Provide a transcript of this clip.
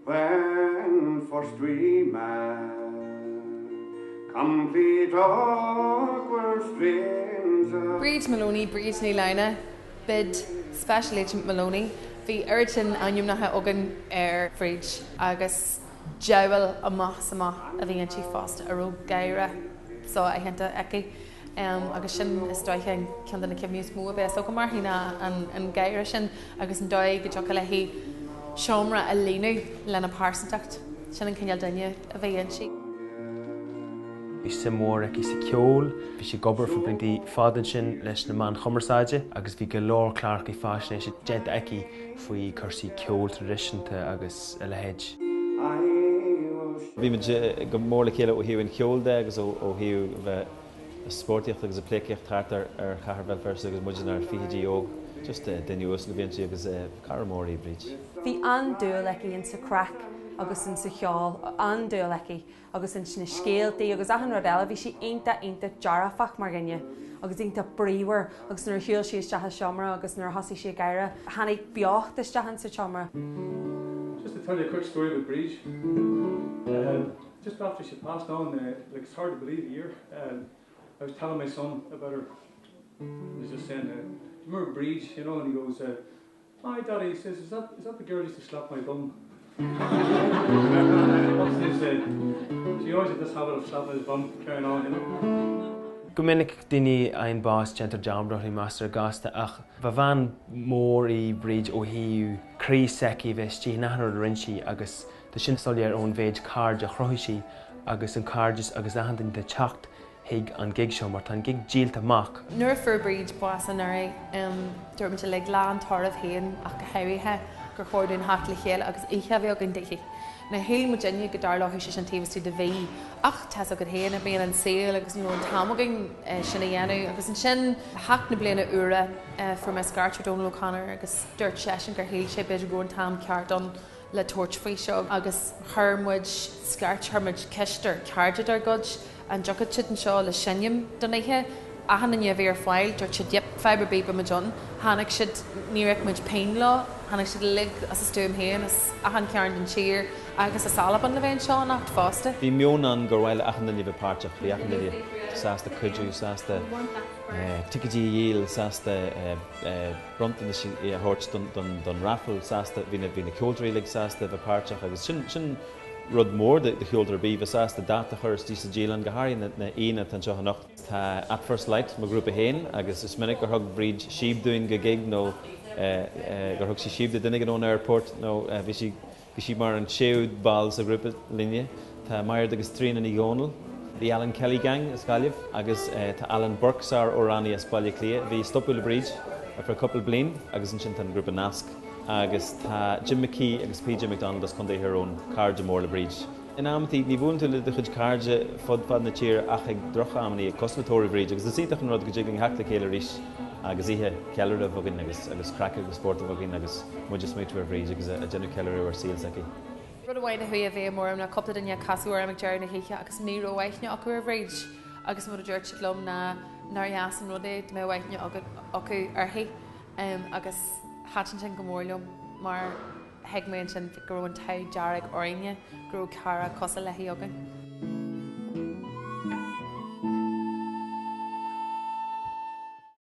When first we met, complete awkward strangers. Bríd Moloney, Bríd Ní Lamhna, Bid, Special Agent Moloney. Bhí oiread sin ainmneacha againn ar Bhríd agus diabhal amach is amach a bhí inti fosta, a raibh gáire so-aitheanta aici. Agus sin is dóiche an ceann de na cuimhní is mó a bheas agam uirthi ná an gáire sin agus an dóigh go dtiocfadh léi seomra a líonadh lena pearsantacht. Sin an cineál duine a bhí inti. Bhí suim mhór aici sa cheol, bhí sí ag obair for blianta fada ansin leis na meáin chumarsáide agus bhí go leor cláracha faisnéise déanta aici faoi chúrsaí ceoil traidisiúnta agus a leithéid. Bhí muid go mór le chéile ó thaobh an cheoil de agus ó thaobh a bheith ag spórtaíocht agus ag pleidhcíocht thart ar chathair Bhéal Feirste agus muid inár bhfichidí óg. Just duine uasal a bhí inti agus cara mór í Bríd. Bhí an-dúil aici insa chraic agus insa cheol, an-dúil aici agus ins na scéaltaí agus achan rud eile. Bhí sí iontach, iontach dearfach mar dhuine agus iontach bríomhar agus nuair a shiúil sí isteach i seomra agus nuair a thosaigh sí ag gáire, tháinig beocht isteach insa tseomra. Just to tell you a quick story about Bríd. Um, just after she passed on, uh, like it's hard to believe a year, um, I was telling my son about her. He was just saying, uh, do you remember Bríd, you know, and he goes, uh, Hi daddy, he says, is that, is that the girl who used to slap my bum? What's his, uh, she always had this habit of slapping his bum, carrying on, you know. Go minic daoine a fhaigheann bás déantar dearmad orthu measartha gasta ach ba bhean mhór í Bríd ó thaobh croí s'aici bheith istigh in achan rud a rinne sí agus tá sin soiléir ón mhéid cairde a chruthaigh sí agus an cairdeas agus achan duine atá ag teacht chuig an gig seo mar tá an gig díolta amach. Nuair a fuair Bríd bás anuraidh, dúirt muid uilig, lá an tórraimh féin ach go háirithe, gur chóir dúinn theacht le chéile agus oíche a bheith againn dithe. Now shíl muidinne go dtarlódh sé sin taobh istigh de mhí ach tá's agat féin, bíonn an saol agus ní raibh an t-am againn é sin a dhéanamh. Agus ansin, theacht na bliana úire, fuair mé scairt ó Donal O'Connor agus dúirt seisean gur shíl sé b'fhéidir go raibh an t-am ceart ann le tabhairt faoi seo agus chuir muid scairt, chuir muid ceist ar chairde dár gcuid an dtiocfadh siad anseo le seinm don oíche. Achan duine a bhí ar fáil, dúirt siad yep, fadhb ar bith, beidh muid ann. Tháinig siad, níor íoc muid pingin leo, tháinig siad uilig as a stuaim féin, as achan chearn den tír agus as Albain le bheith anseo anocht fosta. Bhí meon ann gur mhaith le achan duine a bheith páirteach, bhí achan duine sásta cuidiú, sásta ticéidí a dhíol, sásta bronntanais a thabhairt don raffle, sásta, bhí na ceoltóirí uilig sásta a bheith páirteach agus sin, sin rud mór do cheoltóir ar bith, bheith sásta dáta a chur istigh sa dialann, go háirithe na haíonna atá anseo anocht. Tá At First Light, mo ghrúpa féin, agus is minic gur thug Bríd síob dúinn go gig nó gur thug sí síob do duine éigin ón aerport nó bhí sí, Bhí sí mar an séú ball sa ghrúpa linne. Tá Mairéad agus Tríona Ní Dhomhnaill, The Alan Kelly Gang as Gaillimh agus tá Alan Burke, sár-amhránaí as Baile Átha Cliath, a bhí ag stopadh le Bríd ar feadh cúpla bliain agus ansin tá an grúpa Nasc agus tá Jim McKee agus PJ McDonald as Contae Thír Eoghain, cairde mór le Bríd. In amantaí, ní bhuaileann tú le do chuid cairde fud fad na tíre ach ag droch-amannaí, cosúil le tórramh Bhríd, agus is iontach an rud go dtig linn theacht le chéile arís agus oíche cheiliúrtha a bheith againn agus agus craic agus spórt a bheith againn agus muid ag smaoitiú ar Bhríd agus ag déanamh ceiliúradh ar saol s'aici. Rud amháin a chuaigh i bhfeidhm orm ná cúpla duine a casadh orm ag deireadh na hoíche agus ní raibh aithne acu ar Bhríd agus an rud a dúirt siad liom ná nár dheas an rud é dá mbeadh aithne acu uirthi agus thaitin sin go mór liom mar thuig mé ansin go raibh an t-ádh dearg orainne go raibh cara cosúil léi againn.